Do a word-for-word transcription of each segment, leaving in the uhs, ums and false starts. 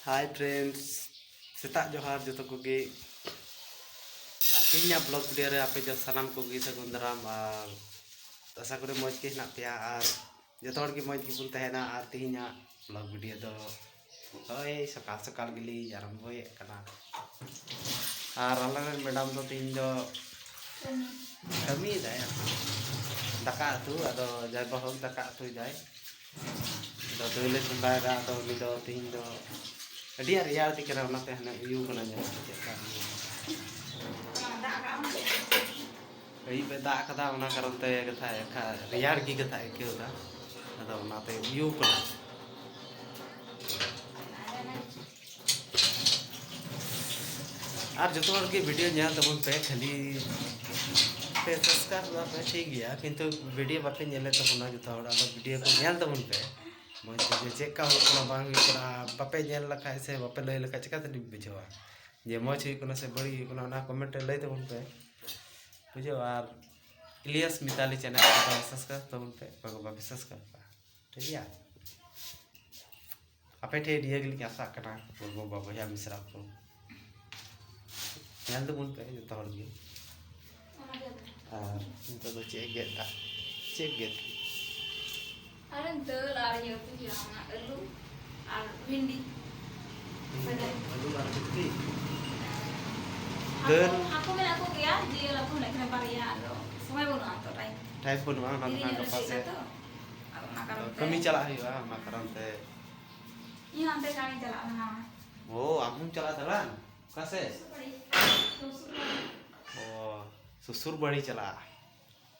Hi friends, ᱥᱮᱛᱟᱜ ᱡᱚᱦᱟᱨ ᱡᱚᱛᱚ ᱠᱚᱜᱮ᱾ ᱟᱨ ᱛᱮᱦᱮᱧᱟᱜ vlog video ᱨᱮ ᱟᱯᱮ ᱡᱚᱛᱚ ᱥᱟᱱᱟᱢ ᱠᱚᱜᱮ ᱥᱟᱹᱜᱩᱱ ᱫᱟᱨᱟᱢ᱾ ᱟᱨ ᱟᱥᱟ ᱠᱚᱨᱮ ᱢᱚᱡᱽ ᱜᱮ ᱦᱮᱱᱟᱜ ᱯᱮᱭᱟ ᱟᱨ ᱡᱚᱛᱚ ᱦᱚᱲ ᱜᱮ ᱢᱚᱡᱽ ᱜᱮᱵᱚᱱ ᱛᱟᱦᱮᱱᱟ᱾ ᱟᱨ ᱛᱮᱦᱮᱧᱟᱜ vlog video ᱫᱚ ᱦᱳᱭ ᱥᱚᱠᱟᱞ ᱥᱚᱠᱟᱞ ᱜᱮᱞᱤᱧ ᱟᱨᱟᱢᱵᱷᱚᱭᱮᱫ ᱠᱟᱱᱟ᱾ ᱟᱨ ᱟᱞᱮ ᱨᱮᱱ madam ᱫᱚ ᱛᱮᱦᱮᱧ ᱫᱚ ᱠᱟᱹᱢᱤᱭᱮᱫᱟᱭ ᱟᱨᱠᱤ, ᱫᱟᱠᱟ ᱩᱛᱩ, ᱟᱫᱚ ᱡᱟᱭ ᱵᱟ ᱦᱳᱠ ᱫᱟᱠᱟ ᱩᱛᱩᱭᱮᱫᱟᱭ᱾ ᱟᱫᱚ ᱫᱟᱹᱞᱮ ᱪᱚᱸᱫᱟᱭᱮᱫᱟ᱾ ᱟᱫᱚ ᱩᱱᱤ ᱫᱚ ᱛᱮᱦᱮᱧ ᱫᱚ ᱟᱹᱰᱤ ᱟᱸᱴ ᱨᱮᱭᱟᱲ ᱫᱤ ᱠᱟᱱᱟ, ᱚᱱᱟᱛᱮ ᱦᱟᱱᱮ ᱩᱭᱩ ᱠᱟᱱᱟ ᱧᱮᱞ ᱯᱮ ᱪᱮᱫ ᱞᱮᱠᱟ᱾ ᱟᱹᱭᱩᱵ ᱮ ᱫᱟᱜ ᱠᱟᱫᱟ, ᱚᱱᱟ ᱠᱟᱨᱚᱱ ᱛᱮ ᱠᱟᱛᱷᱟ ᱮᱠᱷᱟ ᱨᱮᱭᱟᱲ ᱜᱮ ᱠᱟᱛᱷᱟ ᱟᱹᱭᱠᱟᱹᱣ ᱮᱫᱟ᱾ ᱟᱫᱚ ᱚᱱᱟᱛᱮ ᱩᱭᱩ ᱠᱟᱱᱟ᱾ ᱟᱨ ᱡᱚᱛᱚ ᱦᱚᱲ ᱜᱮ video ᱧᱮᱞ ᱛᱟᱵᱚᱱ ᱯᱮ, ᱠᱷᱟᱹᱞᱤ ᱯᱮ subscribe ᱫᱟ ᱯᱮ ᱴᱷᱤᱠ ᱜᱮᱭᱟ, ᱠᱤᱱᱛᱩ video ᱵᱟᱯᱮ ᱧᱮᱞᱮᱫ ᱛᱟᱵᱚᱱᱟ᱾ ᱡᱚᱛᱚ ᱦᱚᱲ ᱟᱫᱚ video ᱠᱚ ᱧᱮᱞ ᱛᱟᱵᱚᱱ ᱯᱮ, ᱢᱚᱡᱽ ᱛᱮ ᱪᱮᱫ ᱞᱮᱠᱟ ᱦᱩᱭᱩᱜ ᱠᱟᱱᱟ ᱵᱟᱝ ᱦᱩᱭᱩᱜ ᱠᱟᱱᱟ ᱵᱟᱯᱮ ᱧᱮᱞ ᱞᱮᱠᱷᱟᱡ ᱥᱮ ᱵᱟᱯᱮ ᱞᱟᱹᱭ ᱞᱮᱠᱷᱟᱡ ᱪᱤᱠᱟᱹ ᱛᱮᱞᱤᱧ ᱵᱩᱡᱷᱟᱹᱣᱟ ᱡᱮ ᱢᱚᱡᱽ ᱦᱩᱭᱩᱜ ᱠᱟᱱᱟ ᱥᱮ ᱵᱟᱹᱲᱤᱡ ᱦᱩᱭᱩᱜ ᱠᱟᱱᱟ? ᱚᱱᱟ comment ᱨᱮ ᱞᱟᱹᱭ ᱛᱟᱵᱚᱱ ᱯᱮ, ᱵᱩᱡᱷᱟᱹᱣ᱾ ᱟᱨ ᱤᱞᱤᱭᱟᱥ ᱢᱤᱛᱟᱞᱤ channel ᱨᱮᱫᱚ subscribe ᱛᱟᱵᱚᱱ ᱯᱮ, ᱚᱠᱚᱭ ᱠᱚ ᱵᱟᱯᱮ subscribe ᱠᱟᱜᱼᱟ, ᱴᱷᱤᱠ ᱜᱮᱭᱟ᱾ ᱟᱯᱮ ᱴᱷᱮᱱ ᱱᱤᱭᱟᱹ ᱜᱮᱞᱤᱧ ᱟᱥᱟᱜ ᱠᱟᱱᱟ, ᱜᱚᱜᱚ ᱵᱟᱵᱟ ᱵᱚᱭᱦᱟ ᱢᱤᱥᱨᱟ ᱠᱚ, ᱧᱮᱞ ᱛᱟᱵᱚᱱ ᱯᱮ ᱡᱚᱛᱚ ᱦᱚᱲ ᱜᱮ᱾ ᱟᱨ ᱱᱤᱛᱚᱜ ᱫᱚ ᱪᱮᱫ ᱮ ᱜᱮᱫ ᱫᱟ? ᱪᱮᱫ ᱮ ᱜᱮᱫ? ᱟᱨ ᱫᱟᱹᱞ ᱟᱨ ᱤᱭᱟᱹ ᱩᱛᱩ ᱦᱩᱭᱩᱜᱼᱟ, ᱚᱱᱟ ᱟᱹᱞᱩ ᱟᱨ ᱵᱷᱤᱱᱰᱤ᱾ ᱟᱹᱞᱩ ᱟᱨ ᱵᱷᱤᱱᱰᱤ? ᱦᱟᱹᱠᱩ, ᱫᱟᱹᱞ᱾ ᱦᱟᱹᱠᱩ ᱢᱮᱱᱟᱜ ᱠᱚᱜᱮᱭᱟ, ᱡᱤᱞ ᱦᱟᱹᱠᱩ ᱢᱮᱱᱟᱜ ᱠᱤᱱᱟ ᱵᱟᱨᱭᱟ, ᱟᱫᱚ ᱥᱚᱢᱚᱭ ᱵᱟᱹᱱᱩᱜᱼᱟ ᱛᱚ, time᱾ Time ᱵᱟᱹᱱᱩᱜᱼᱟ, ᱚᱱᱟ ᱫᱚ ᱫᱮᱨᱤ ᱦᱟᱸᱜ ᱧᱚᱜ ᱞᱮ ᱜᱟᱯᱟ ᱤᱥᱤᱱᱟ ᱥᱮᱫ᱾ ᱛᱚ᱾ ᱟᱫᱚ ᱚᱱᱟ ᱠᱟᱨᱚᱱ ᱛᱮ ᱠᱟᱹᱢᱤ ᱪᱟᱞᱟᱜ ᱦᱩᱭᱩᱜᱼᱟ, ᱚᱱᱟ ᱠᱟᱨᱚᱱ ᱛᱮ᱾ ᱤᱧ ᱦᱚᱸ ᱚᱱᱛᱮ ᱠᱟᱹᱢᱤ ᱪᱟᱞᱟᱜ ᱠᱟᱱᱟ᱾ ᱚ, ᱟᱢ ᱦᱚᱸᱢ ᱪᱟᱞᱟᱜᱼᱟ ᱫᱟᱬᱟᱱ? ᱚᱠᱟ ᱥᱮᱫ? ᱥᱩᱥᱩᱨ ᱵᱟᱲᱤ᱾ ᱥᱩᱥᱩᱨ ᱵᱟᱲᱤ᱾ ᱚ, ᱥᱩᱥᱩᱨ ᱵᱟᱲᱤ ᱪᱟᱞᱟᱜᱼᱟ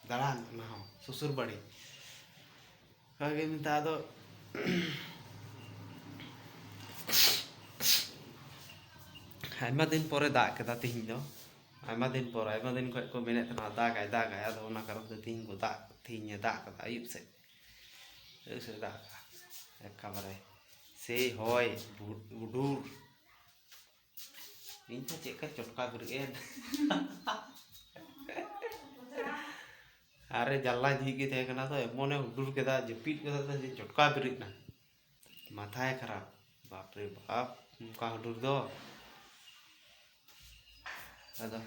ᱫᱟᱬᱟᱱ, ᱚᱱᱟ ᱦᱚᱸ ᱥᱩᱥᱩᱨ ᱵᱟᱲᱤ᱾ ᱚᱱᱠᱟ ᱜᱮ ᱢᱮᱛᱟᱜ ᱫᱚ᱾ ᱟᱭᱢᱟ ᱫᱤᱱ ᱯᱚᱨᱮ ᱫᱟᱜ ᱠᱮᱫᱟ ᱛᱤᱦᱤᱧ ᱫᱚ᱾ ᱟᱭᱢᱟ ᱫᱤᱱ ᱯᱚᱨ, ᱟᱭᱢᱟ ᱫᱤᱱ ᱠᱷᱚᱡ ᱠᱚ ᱢᱮᱱᱮᱫ ᱛᱟᱦᱮᱱᱟ ᱫᱟᱜᱟᱭ, ᱫᱟᱜᱟᱭ, ᱟᱫᱚ ᱚᱱᱟ ᱠᱟᱨᱚᱱ ᱛᱮ ᱛᱤᱦᱤᱧ ᱠᱚ ᱫᱟᱜ, ᱛᱤᱦᱤᱧᱮ ᱫᱟᱜ ᱠᱟᱫᱟ ᱟᱹᱭᱩᱵ ᱥᱮᱫ᱾ ᱟᱹᱭᱩᱵ ᱥᱮᱫ ᱫᱟᱜ ᱠᱟᱫᱟ ᱮᱠᱮᱵᱟᱨᱮ᱾ ᱥᱮᱭ ᱦᱚᱭ, ᱵᱩ-, ᱦᱩᱰᱩᱨ᱾ ᱤᱧ ᱫᱚ ᱪᱮᱫ ᱞᱮᱠᱟ ᱪᱚᱴᱠᱟ ᱵᱮᱨᱮᱫ ᱮᱱ᱾ ᱟᱨᱮ ᱡᱟᱱᱞᱟ ᱡᱷᱤᱡ ᱜᱮ ᱛᱟᱦᱮᱸ ᱠᱟᱱᱟ ᱛᱚ, ᱮᱢᱚᱱᱮ ᱦᱩᱰᱩᱨ ᱠᱮᱫᱟ, ᱡᱟᱹᱯᱤᱫ ᱠᱮᱫᱟ ᱛᱚ, ᱡᱮ ᱪᱚᱴᱠᱟ ᱵᱮᱨᱮᱫ ᱮᱱᱟ᱾ ᱢᱟᱛᱷᱟᱭ ᱠᱷᱟᱨᱟᱯ᱾ ᱵᱟᱯ ᱨᱮ ᱵᱟᱯ, ᱚᱱᱠᱟ ᱦᱩᱰᱩᱨ ᱫᱚ᱾ ᱟᱫᱚ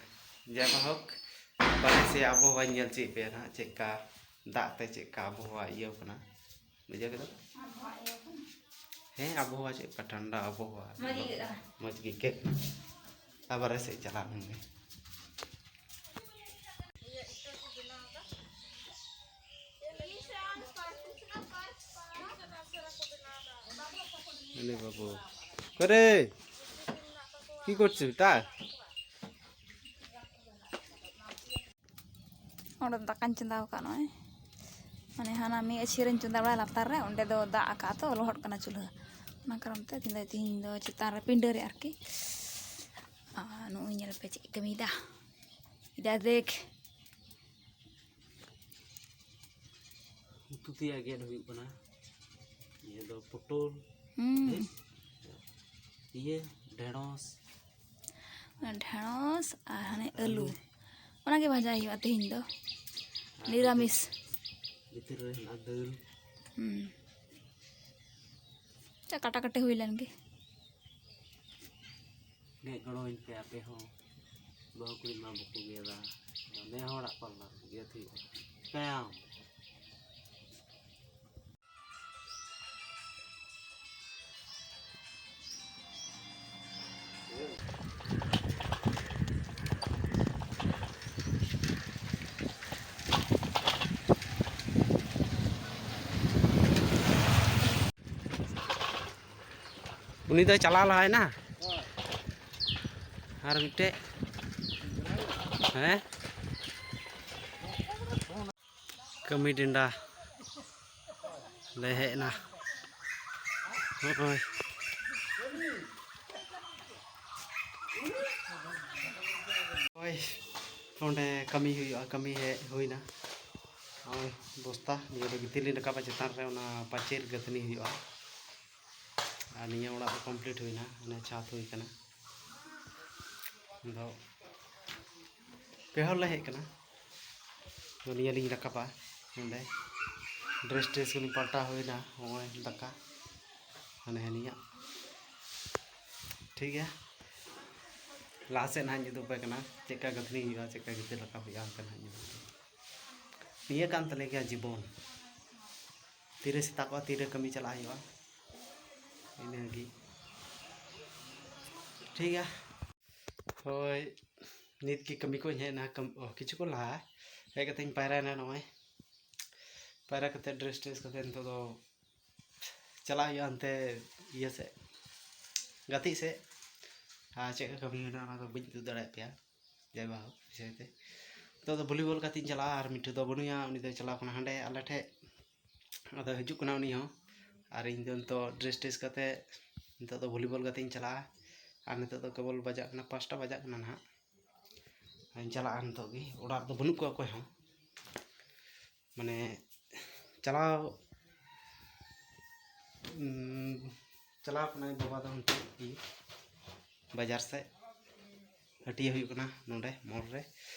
ᱡᱟᱭᱦᱳᱠ, ᱵᱟᱨᱦᱮ ᱥᱮ ᱟᱵᱚᱦᱟᱣᱟᱧ ᱧᱮᱞ ᱦᱚᱪᱚᱭᱮᱫ ᱯᱮᱭᱟ ᱱᱟᱦᱟᱜ, ᱪᱮᱫᱠᱟ ᱫᱟᱜ ᱛᱮ ᱪᱮᱫᱠᱟ ᱟᱵᱚᱦᱟᱣᱟ ᱤᱭᱟᱹᱣ ᱠᱟᱱᱟ, ᱵᱩᱡᱷᱟᱹᱣ ᱠᱮᱫᱟ? ᱦᱮᱸ, ᱟᱵᱚᱦᱟᱣᱟ ᱪᱮᱫᱠᱟ ᱴᱷᱟᱱᱰᱟ ᱟᱵᱚᱦᱟᱣᱟ᱾ ᱢᱚᱡᱽ ᱜᱮ ᱟᱹᱭᱠᱟᱹᱜ ᱠᱟᱱᱟ᱾ ᱢᱚᱡᱽ ᱜᱮ ᱟᱹᱭᱠᱟᱹᱜ ᱠᱟᱱᱟ᱾ ᱟᱨ ᱵᱟᱨᱦᱮ ᱥᱮᱫ ᱪᱟᱞᱟᱜ ᱢᱮ᱾ ᱮ ᱵᱟᱹᱵᱩ, ᱚᱠᱟᱨᱮ? কি করছিস তা? ᱚᱸᱰᱮ ᱫᱟᱠᱟᱧ ᱪᱚᱸᱫᱟ ᱟᱠᱟᱫ ᱱᱚᱜᱼᱚᱭ᱾ ᱢᱟᱱᱮ ᱦᱟᱱᱟ ᱢᱤᱫ ᱟᱹᱪᱷᱤ ᱨᱮᱧ ᱪᱚᱸᱫᱟ ᱵᱟᱲᱟᱭᱟ ᱞᱟᱛᱟᱨ ᱨᱮ, ᱚᱸᱰᱮ ᱫᱚ ᱫᱟᱜ ᱟᱠᱟᱫ ᱛᱚ ᱞᱚᱦᱚᱫ ᱠᱟᱱᱟ ᱪᱩᱞᱦᱟᱹ᱾ ᱚᱱᱟ ᱠᱟᱨᱚᱱ ᱛᱮ ᱛᱮᱦᱮᱧ ᱫᱚ, ᱛᱮᱦᱮᱧ ᱫᱚ ᱪᱮᱛᱟᱱ ᱨᱮ ᱯᱤᱸᱰᱟᱹ ᱨᱮ ᱟᱨᱠᱤ᱾ ᱟᱨ ᱱᱚᱜᱼᱚᱭ ᱧᱮᱞ ᱯᱮ ᱪᱮᱫ ᱮ ᱠᱟᱹᱢᱤᱭᱮᱫᱟ᱾ ᱤᱫᱟ ᱫᱮᱠᱷ᱾ ᱩᱛᱩ ᱛᱮᱭᱟᱜ ᱜᱮᱫ ᱦᱩᱭᱩᱜ ᱠᱟᱱᱟ᱾ ᱱᱤᱭᱟᱹ ᱫᱚ ᱯᱚᱴᱚᱞ᱾ ᱦᱩᱸ᱾ ᱤᱭᱟᱹ, ᱰᱷᱮᱸᱲᱚᱥ᱾ ᱚᱱᱟ ᱰᱷᱮᱸᱲᱚᱥ ᱟᱨ ᱦᱟᱱᱮ ᱟᱹᱞᱩ᱾ ᱟᱹᱞᱩ᱾ ᱚᱱᱟᱜᱮ ᱵᱷᱟᱡᱟ ᱦᱩᱭᱩᱜᱼᱟ ᱛᱮᱦᱮᱧ ᱫᱚ᱾ ᱟᱨ ᱱᱤᱨᱟᱢᱤᱥ᱾ ᱵᱷᱤᱛᱤᱨ ᱨᱮ ᱦᱮᱱᱟᱜᱼᱟ ᱫᱟᱹᱞ᱾ ᱦᱩᱸ᱾ ᱪᱟ ᱠᱟᱴᱟ ᱠᱟᱴᱤ ᱦᱩᱭ ᱞᱮᱱ ᱜᱮ᱾ ᱜᱮᱫ ᱜᱚᱲᱚᱣᱟᱹᱧ ᱯᱮ ᱟᱯᱮ ᱦᱚᱸ᱾ ᱵᱟᱹᱦᱩ ᱠᱩᱲᱤ ᱢᱟ ᱵᱟᱠᱚ ᱜᱮᱫᱟ᱾ ᱱᱮ ᱦᱚᱲᱟᱜ ᱯᱟᱞᱟ ᱜᱮᱫ ᱦᱩᱭᱩᱜᱼᱟ᱾ ᱪᱤᱠᱟᱹᱭᱟᱢ? ᱩᱱᱤ ᱫᱚᱭ ᱪᱟᱞᱟᱣ ᱞᱟᱦᱟᱭᱮᱱᱟ᱾ ᱟᱨ ᱢᱤᱫᱴᱮᱡ, ᱦᱮᱸ, ᱠᱟᱹᱢᱤ ᱰᱮᱸᱰᱟ ᱞᱮ ᱦᱮᱡ ᱮᱱᱟ᱾ ᱱᱚᱜᱼᱚᱭ᱾ ᱦᱳᱭ, ᱱᱚᱸᱰᱮ ᱠᱟᱹᱢᱤ ᱦᱩᱭᱩᱜᱼᱟ, ᱠᱟᱹᱢᱤ ᱦᱮᱡ ᱦᱩᱭᱱᱟ᱾ ᱱᱚᱜᱼᱚᱭ ᱵᱚᱥᱛᱟ, ᱱᱤᱭᱟᱹ ᱫᱚ ᱜᱤᱛᱤᱞ ᱞᱤᱧ ᱨᱟᱠᱟᱵᱟ, ᱪᱮᱛᱟᱱ ᱨᱮ ᱚᱱᱟ ᱯᱟᱹᱪᱤᱨ ᱜᱟᱹᱛᱷᱱᱤ ᱦᱩᱭᱩᱜᱼᱟ᱾ ᱟᱨ ᱱᱤᱭᱟᱹ ᱚᱲᱟᱜ ᱫᱚ complete ᱦᱩᱭᱱᱟ, ᱚᱱᱮ ᱪᱷᱟᱫᱽ ᱦᱩᱭ ᱠᱟᱱᱟ᱾ ᱟᱫᱚ ᱯᱮ ᱦᱚᱲ ᱞᱮ ᱦᱮᱡ ᱠᱟᱱᱟ᱾ ᱟᱫᱚ ᱱᱤᱭᱟᱹ ᱞᱤᱧ ᱨᱟᱠᱟᱵᱟ ᱱᱚᱸᱰᱮ᱾ Dress ᱴᱨᱮᱥ ᱠᱚᱞᱤᱧ ᱯᱟᱞᱴᱟᱣ ᱦᱩᱭᱱᱟ, ᱱᱚᱜᱼᱚᱭ ᱫᱟᱠᱟ᱾ ᱦᱟᱱᱮ ᱦᱟᱹᱱᱤᱭᱟᱜ ᱴᱷᱤᱠ ᱜᱮᱭᱟ, ᱞᱟᱦᱟ ᱥᱮᱫ ᱱᱟᱦᱟᱜ ᱤᱧ ᱩᱫᱩᱜ ᱟᱯᱮ ᱠᱟᱱᱟ, ᱪᱮᱫᱠᱟ ᱜᱟᱹᱛᱷᱱᱤ ᱦᱩᱭᱩᱜᱼᱟ, ᱪᱮᱫᱠᱟ ᱜᱤᱛᱤᱞ ᱨᱟᱠᱟᱵ ᱦᱩᱭᱩᱜᱼᱟ, ᱚᱱᱠᱟ ᱱᱟᱦᱟᱜ ᱤᱧ ᱩᱫᱩᱜ ᱟᱯᱮ ᱠᱟᱱᱟ᱾ ᱱᱤᱭᱟᱹ ᱠᱟᱱ ᱛᱟᱞᱮ ᱜᱮᱭᱟ ᱡᱤᱵᱚᱱ, ᱛᱤᱨᱮ ᱥᱮᱛᱟᱜᱚᱜᱼᱟ, ᱛᱤᱨᱮ ᱠᱟᱹᱢᱤ ᱪᱟᱞᱟᱜ ᱦᱩᱭᱩᱜᱼᱟ, ᱤᱱᱟᱹᱜᱮ᱾ ᱴᱷᱤᱠ ᱜᱮᱭᱟ, ᱦᱳᱭ, ᱱᱤᱛ ᱜᱮ ᱠᱟᱹᱢᱤ ᱠᱷᱚᱱ ᱤᱧ ᱦᱮᱡ ᱮᱱᱟ, ᱠᱟᱹᱢ-, ᱚ, ᱠᱤᱪᱷᱩ ᱠᱷᱚᱱ ᱞᱟᱦᱟ ᱦᱮᱡ ᱠᱟᱛᱮ ᱤᱧ ᱯᱟᱭᱨᱟᱭᱮᱱᱟ ᱱᱚᱜᱼᱚᱭ᱾ ᱯᱟᱭᱨᱟ ᱠᱟᱛᱮ dress ᱴᱨᱮᱥ ᱠᱟᱛᱮ ᱱᱤᱛᱚᱜ ᱫᱚ ᱪᱟᱞᱟᱜ ᱦᱩᱭᱩᱜᱼᱟ ᱦᱟᱱᱛᱮ ᱤᱭᱟᱹ ᱥᱮᱫ, ᱜᱟᱛᱮᱜ ᱥᱮᱫ᱾ ᱟᱨ ᱪᱮᱫ ᱠᱚ ᱠᱟᱹᱢᱤ ᱢᱮᱱᱟᱜᱼᱟ, ᱚᱱᱟ ᱫᱚ ᱵᱟᱹᱧ ᱩᱫᱩᱜ ᱫᱟᱲᱮᱭᱟᱜ ᱯᱮᱭᱟ᱾ ᱡᱟᱭ ᱵᱟ ᱦᱳᱠ, ᱵᱤᱥᱚᱭ ᱛᱮ ᱱᱤᱛᱚᱜ ᱫᱚ volleyball ᱜᱟᱛᱮᱧ ᱪᱟᱞᱟᱜᱼᱟ, ᱟᱨ ᱢᱤᱴᱷᱩ ᱫᱚ ᱵᱟᱹᱱᱩᱭᱟ, ᱩᱱᱤ ᱫᱚᱭ ᱪᱟᱞᱟᱣ ᱠᱟᱱᱟ ᱦᱟᱸᱰᱮ ᱟᱞᱮ ᱴᱷᱮᱡ᱾ ᱟᱫᱚ ᱦᱤᱡᱩᱜ ᱠᱟᱱᱟ ᱩᱱᱤ ᱦᱚᱸ, ᱟᱨ ᱤᱧ ᱫᱚ ᱱᱤᱛᱚᱜ dress ᱴᱨᱮᱥ ᱠᱟᱛᱮ ᱱᱤᱛᱚᱜ ᱫᱚ volleyball ᱜᱟᱛᱮᱧ ᱪᱟᱞᱟᱜᱼᱟ᱾ ᱟᱨ ᱱᱤᱛᱚᱜ ᱫᱚ ᱠᱮᱵᱚᱞ ᱵᱟᱡᱟᱜ ᱠᱟᱱᱟ ᱯᱟᱸᱪᱴᱟ, ᱵᱟᱡᱟᱜ ᱠᱟᱱᱟ ᱱᱟᱦᱟᱜ᱾ ᱟᱨᱤᱧ ᱪᱟᱞᱟᱜᱼᱟ ᱱᱤᱛᱚᱜ ᱜᱮ, ᱚᱲᱟᱜ ᱨᱮᱫᱚ ᱵᱟᱹᱱᱩᱜ ᱠᱚᱣᱟ ᱚᱠᱚᱭ ᱦᱚᱸ᱾ ᱢᱟᱱᱮ ᱪᱟᱞᱟᱣ, ᱩᱸ, ᱪᱟᱞᱟᱣ ᱠᱟᱱᱟᱭ ᱵᱟᱵᱟ ᱫᱚ ᱚᱱᱛᱮ ᱤᱭᱟᱹ ᱵᱟᱡᱟᱨ ᱥᱮᱫ, ᱦᱟᱹᱴᱤᱭᱟᱹ ᱦᱩᱭᱩᱜ ᱠᱟᱱᱟ ᱱᱚᱰᱮ ᱢᱳᱲ ᱨᱮ,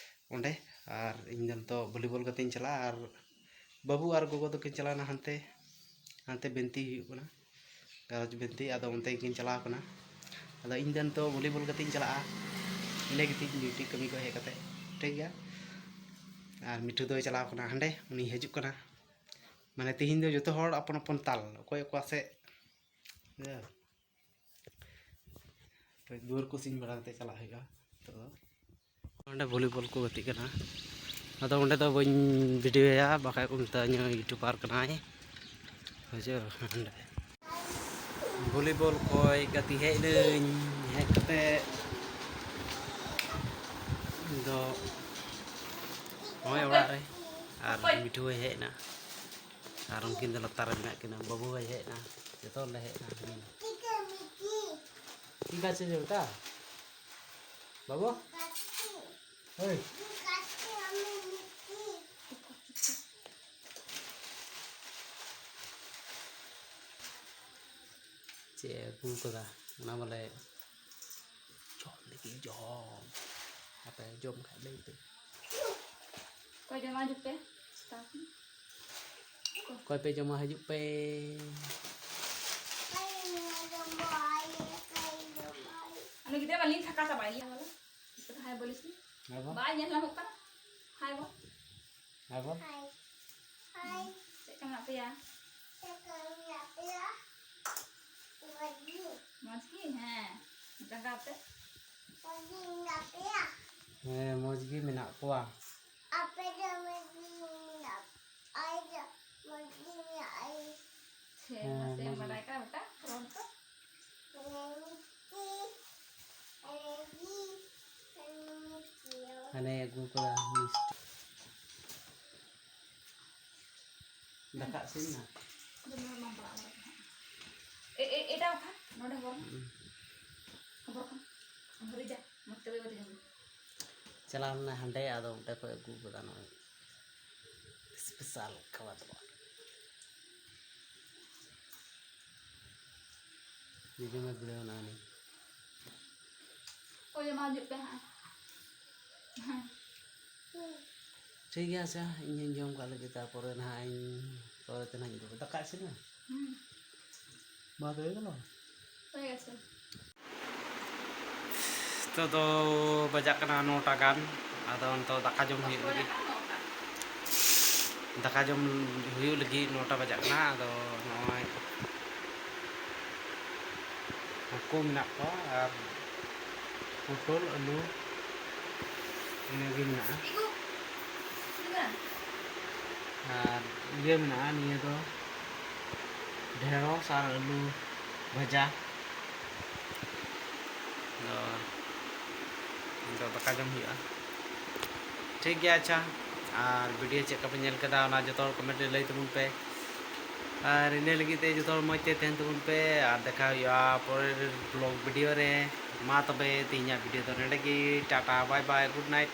ᱚᱸᱰᱮ᱾ ᱟᱨ ᱤᱧ ᱫᱚ ᱱᱤᱛᱚᱜ volleyball ᱜᱟᱛᱮᱧ ᱪᱟᱞᱟᱜᱼᱟ, ᱟᱨ ᱵᱟᱹᱵᱩ ᱟᱨ ᱜᱚᱜᱚ ᱫᱚᱠᱤᱱ ᱪᱟᱞᱟᱣᱱᱟ ᱦᱟᱱᱛᱮ, ᱦᱟᱱᱛᱮ ᱵᱤᱱᱛᱤ ᱦᱩᱭᱩᱜ ᱠᱟᱱᱟ, ᱜᱷᱟᱨᱚᱸᱡᱽ ᱵᱤᱱᱛᱤ, ᱟᱫᱚ ᱚᱱᱛᱮ ᱜᱮᱠᱤᱱ ᱪᱟᱞᱟᱣ ᱠᱟᱱᱟ᱾ ᱟᱫᱚ ᱤᱧ ᱫᱚ ᱱᱤᱛᱚᱜ volleyball ᱜᱟᱛᱮᱧ ᱪᱟᱞᱟᱜᱼᱟ, ᱤᱱᱟᱹ ᱜᱮᱛᱤᱧ duty ᱠᱟᱹᱢᱤ ᱠᱚ ᱦᱮᱡ ᱠᱟᱛᱮ, ᱴᱷᱤᱠ ᱜᱮᱭᱟ᱾ ᱟᱨ ᱢᱤᱴᱷᱩ ᱫᱚᱭ ᱪᱟᱞᱟᱣ ᱠᱟᱱᱟ ᱦᱟᱸᱰᱮ, ᱩᱱᱤ ᱦᱤᱡᱩᱜ ᱠᱟᱱᱟ᱾ ᱢᱟᱱᱮ ᱛᱤᱦᱤᱧ ᱫᱚ ᱡᱚᱛᱚ ᱦᱚᱲ ᱟᱯᱚᱱ ᱟᱯᱚᱱ ᱛᱟᱞ, ᱚᱠᱚᱭ ᱚᱠᱟ ᱥᱮᱫ᱾ ᱦᱮᱸ᱾ ᱫᱩᱣᱟᱹᱨ ᱠᱚ ᱥᱤᱧ ᱵᱟᱲᱟ ᱠᱟᱛᱮ ᱪᱟᱞᱟᱜ ᱦᱩᱭᱩᱜᱼᱟ ᱱᱤᱛᱚᱜ ᱫᱚ᱾ ᱚᱸᱰᱮ volleyball ᱠᱚ ᱜᱟᱛᱮᱜ ᱠᱟᱱᱟ, ᱟᱫᱚ ᱚᱸᱰᱮ ᱫᱚ ᱵᱟᱹᱧ videoᱭᱟ, ᱵᱟᱠᱷᱟᱡ ᱠᱚ ᱢᱮᱛᱟᱧᱟ YouTuber ᱠᱟᱱᱟᱭ, ᱵᱩᱡᱷᱟᱹᱣ᱾ ᱚᱸᱰᱮ volleyball ᱠᱷᱚᱡ ᱜᱟᱛᱮ ᱦᱮᱡ ᱱᱟᱹᱧ, ᱦᱮᱡ ᱠᱟᱛᱮ ᱫᱚ ᱱᱚᱜᱼᱚᱭ ᱚᱲᱟᱜ ᱨᱮ, ᱟᱨ ᱢᱤᱴᱷᱩ ᱦᱚᱸᱭ ᱦᱮᱡ ᱮᱱᱟ, ᱟᱨ ᱩᱱᱠᱤᱱ ᱫᱚ ᱞᱟᱛᱟᱨ ᱨᱮ ᱢᱮᱱᱟᱜ ᱠᱤᱱᱟ, ᱵᱟᱹᱵᱩ ᱦᱚᱸᱭ ᱦᱮᱡ ᱮᱱᱟ, ᱡᱚᱛᱚ ᱦᱚᱲ ᱞᱮ ᱦᱮᱡ ᱮᱱᱟ᱾ ᱴᱷᱤᱠ আছে বেটা, ᱵᱟᱹᱵᱩ? ᱦᱳᱭ᱾ ᱪᱮᱫ ᱮ ᱟᱹᱜᱩ ᱠᱟᱫᱟ? ᱚᱱᱟ ᱵᱚᱞᱮ ᱡᱚᱢ ᱞᱟᱹᱜᱤᱫ, ᱡᱚᱢ᱾ ᱦᱟᱯᱮ, ᱡᱚᱢ ᱠᱷᱟᱡ ᱞᱟᱹᱭ ᱯᱮ᱾ ᱚᱠᱚᱭ ᱡᱚᱢᱟ? ᱦᱤᱡᱩᱜ ᱯᱮ᱾ ᱥᱮᱛᱟ ᱦᱚᱯᱚᱱ᱾ ᱚᱠᱚᱭ ᱯᱮ ᱡᱚᱢᱟ? ᱦᱤᱡᱩᱜ ᱯᱮ᱾ ᱜᱤᱫᱽᱨᱟᱹ ᱢᱟ ᱞᱤᱧ ᱛᱷᱟᱠᱟ ᱪᱟᱵᱟᱭᱮᱭᱟ ᱵᱚᱞᱮ᱾ ᱱᱤᱛᱚᱜ ᱫᱚ ᱦᱟᱭ ᱵᱚᱞᱮ ᱥᱮ᱾ ᱦᱮᱸ ᱵᱚ᱾ ᱵᱟᱭ ᱧᱮᱞ ᱧᱟᱢᱚᱜ ᱠᱟᱱᱟ᱾ ᱦᱟᱭ ᱵᱚ᱾ ᱦᱟᱭ᱾ ᱦᱟᱭ᱾ ᱪᱮᱫ ᱞᱮᱠᱟ ᱢᱮᱱᱟᱜ ᱯᱮᱭᱟ? ᱪᱮᱫ ᱞᱮᱠᱟ ᱢᱮᱱᱟᱜ ᱯᱮᱭᱟ? ᱢᱚᱡᱽ ᱜᱮ? ᱢᱚᱡᱽ ᱜᱮ? ᱦᱮᱸ᱾ ᱡᱟᱸᱜᱟ ᱯᱮ? ᱢᱚᱡᱽ ᱜᱮ ᱢᱮᱱᱟᱜ ᱯᱮᱭᱟ? ᱦᱮᱸ, ᱢᱚᱡᱽ ᱜᱮ ᱢᱮᱱᱟᱜ ᱠᱚᱣᱟ᱾ ᱟᱯᱮ ᱫᱚ ᱢᱚᱡᱽ ᱜᱮ ᱢᱮᱱᱟᱜ, ᱟᱭ ᱫᱚ ᱢᱚᱡᱽ ᱜᱮ ᱢᱮᱱᱟᱜ, ᱟᱭ᱾ ᱪᱷᱮ, ᱦᱮᱸ, ᱢᱟᱥᱮ ᱢᱚᱡᱽ ᱜᱮ᱾ ᱵᱟᱰᱟᱭ ᱠᱟᱱᱟ ᱵᱮᱴᱟ? ᱨᱚᱲ ᱠᱚ? ᱦᱮᱸ, ᱢᱤᱥᱴᱤ, ᱦᱮᱸ, ᱢᱤᱥᱴᱤ᱾ ᱦᱟᱱᱮ ᱟᱹᱜᱩ ᱠᱟᱫᱟ ᱢᱤᱥᱴᱤ᱾ ᱫᱟᱠᱟ ᱤᱥᱤᱱ ᱱᱟ? ᱡᱚᱢ ᱢᱟ ᱵᱟᱝ ᱵᱟᱲᱟᱜ ᱠᱟᱱᱟ᱾ ᱮ, ᱮ, ᱮᱴᱟᱜ ᱠᱷᱟᱱ ᱱᱚᱰᱮ ᱦᱚᱵᱚᱨ ᱢᱮ᱾ ᱦᱩᱸ᱾ ᱦᱚᱵᱚᱨ ᱠᱷᱟᱱ᱾ ᱦᱚᱵᱚᱨ ᱡᱟ᱾ ᱢᱚᱡᱽ ᱛᱮ ᱵᱟᱭ ᱵᱟᱹᱴᱤ ᱡᱚᱢ ᱢᱮ᱾ ᱪᱟᱞᱟᱣ ᱞᱮᱱᱟ ᱦᱟᱸᱰᱮ, ᱟᱫᱚ ᱚᱸᱰᱮ ᱠᱷᱚᱡ ᱟᱹᱜᱩ ᱠᱟᱫᱟ ᱱᱚᱜᱼᱚᱭ᱾ ᱥᱯᱮᱥᱟᱞ ᱠᱷᱟᱵᱟᱨ ᱫᱚ᱾ ᱡᱚᱡᱚᱢᱮ ᱵᱷᱤᱲᱟᱹᱣ ᱮᱱᱟ ᱩᱱᱤ᱾ ᱳᱭ ᱢᱟ ᱦᱤᱡᱩᱜ ᱯᱮ ᱦᱟᱸᱜ᱾ ᱦᱮᱸ᱾ ᱴᱷᱤᱠ ᱜᱮᱭᱟ, ᱟᱪᱪᱷᱟ, ᱤᱧ ᱦᱚᱸᱧ ᱡᱚᱢ ᱠᱟᱜ ᱞᱮᱜᱮ, ᱛᱟᱨᱯᱚᱨᱮ ᱱᱟᱦᱟᱜ ᱤᱧ, ᱯᱚᱨᱮ ᱛᱮ ᱱᱟᱦᱟᱜ ᱤᱧ ᱩᱰᱩᱠᱟ᱾ ᱫᱟᱠᱟ ᱤᱥᱤᱱ ᱮᱱᱟ? ᱦᱩᱸ᱾ ᱵᱟᱝ ᱦᱩᱭ ᱠᱟᱱᱟ? ᱦᱩᱭ ᱜᱮᱥᱮ᱾ ᱱᱤᱛᱚᱜ ᱫᱚ ᱵᱟᱡᱟᱜ ᱠᱟᱱᱟ ᱱᱚᱴᱟ ᱜᱟᱱ᱾ ᱟᱫᱚ ᱱᱤᱛᱚᱜ ᱫᱟᱠᱟ ᱡᱚᱢ ᱦᱩᱭᱩᱜ ᱞᱟᱹᱜᱤᱫ᱾ ᱫᱟᱠᱟ ᱡᱚᱢ ᱦᱩᱭᱩᱜ ᱞᱟᱹᱜᱤᱫ ᱱᱚᱴᱟ ᱵᱟᱡᱟᱜ ᱠᱟᱱᱟ᱾ ᱟᱫᱚ ᱱᱚᱜᱼᱚᱭ ᱦᱟᱹᱠᱩ ᱢᱮᱱᱟᱜ ᱠᱚᱣᱟ ᱟᱨ ᱯᱚᱴᱚᱞ, ᱟᱹᱞᱩ, ᱤᱱᱟᱹᱜᱮ ᱢᱮᱱᱟᱜᱼᱟ᱾ ᱟᱨ ᱤᱭᱟᱹ ᱢᱮᱱᱟᱜᱼᱟ, ᱱᱤᱭᱟᱹ ᱫᱚ ᱰᱷᱮᱸᱲᱚᱥ ᱟᱨ ᱟᱹᱞᱩ ᱵᱷᱟᱡᱟ᱾ ᱟᱫᱚ ᱱᱤᱛᱚᱜ ᱫᱟᱠᱟ ᱡᱚᱢ ᱦᱩᱭᱩᱜᱼᱟ᱾ ᱴᱷᱤᱠ ᱜᱮᱭᱟ, ᱟᱪᱪᱷᱟ, ᱟᱨ video ᱪᱮᱫ ᱞᱮᱠᱟ ᱯᱮ ᱧᱮᱞ ᱠᱮᱫᱟ, ᱚᱱᱟ ᱡᱚᱛᱚ ᱦᱚᱲ comment ᱨᱮ ᱞᱟᱹᱭ ᱛᱟᱵᱚᱱ ᱯᱮ᱾ ᱟᱨ ᱤᱱᱟᱹ ᱞᱟᱹᱜᱤᱫ ᱛᱮ ᱡᱚᱛᱚ ᱦᱚᱲ ᱢᱚᱡᱽ ᱛᱮ ᱛᱟᱦᱮᱱ ᱛᱟᱵᱚᱱ ᱯᱮ, ᱟᱨ ᱫᱮᱠᱷᱟ ᱦᱩᱭᱩᱜᱼᱟ ᱯᱚᱨᱮᱨ vlog video ᱨᱮ᱾ ᱢᱟ ᱛᱚᱵᱮ ᱛᱮᱦᱮᱧᱟᱜ video ᱫᱚ ᱱᱚᱰᱮ ᱜᱮ᱾ Tata, bye bye, good night᱾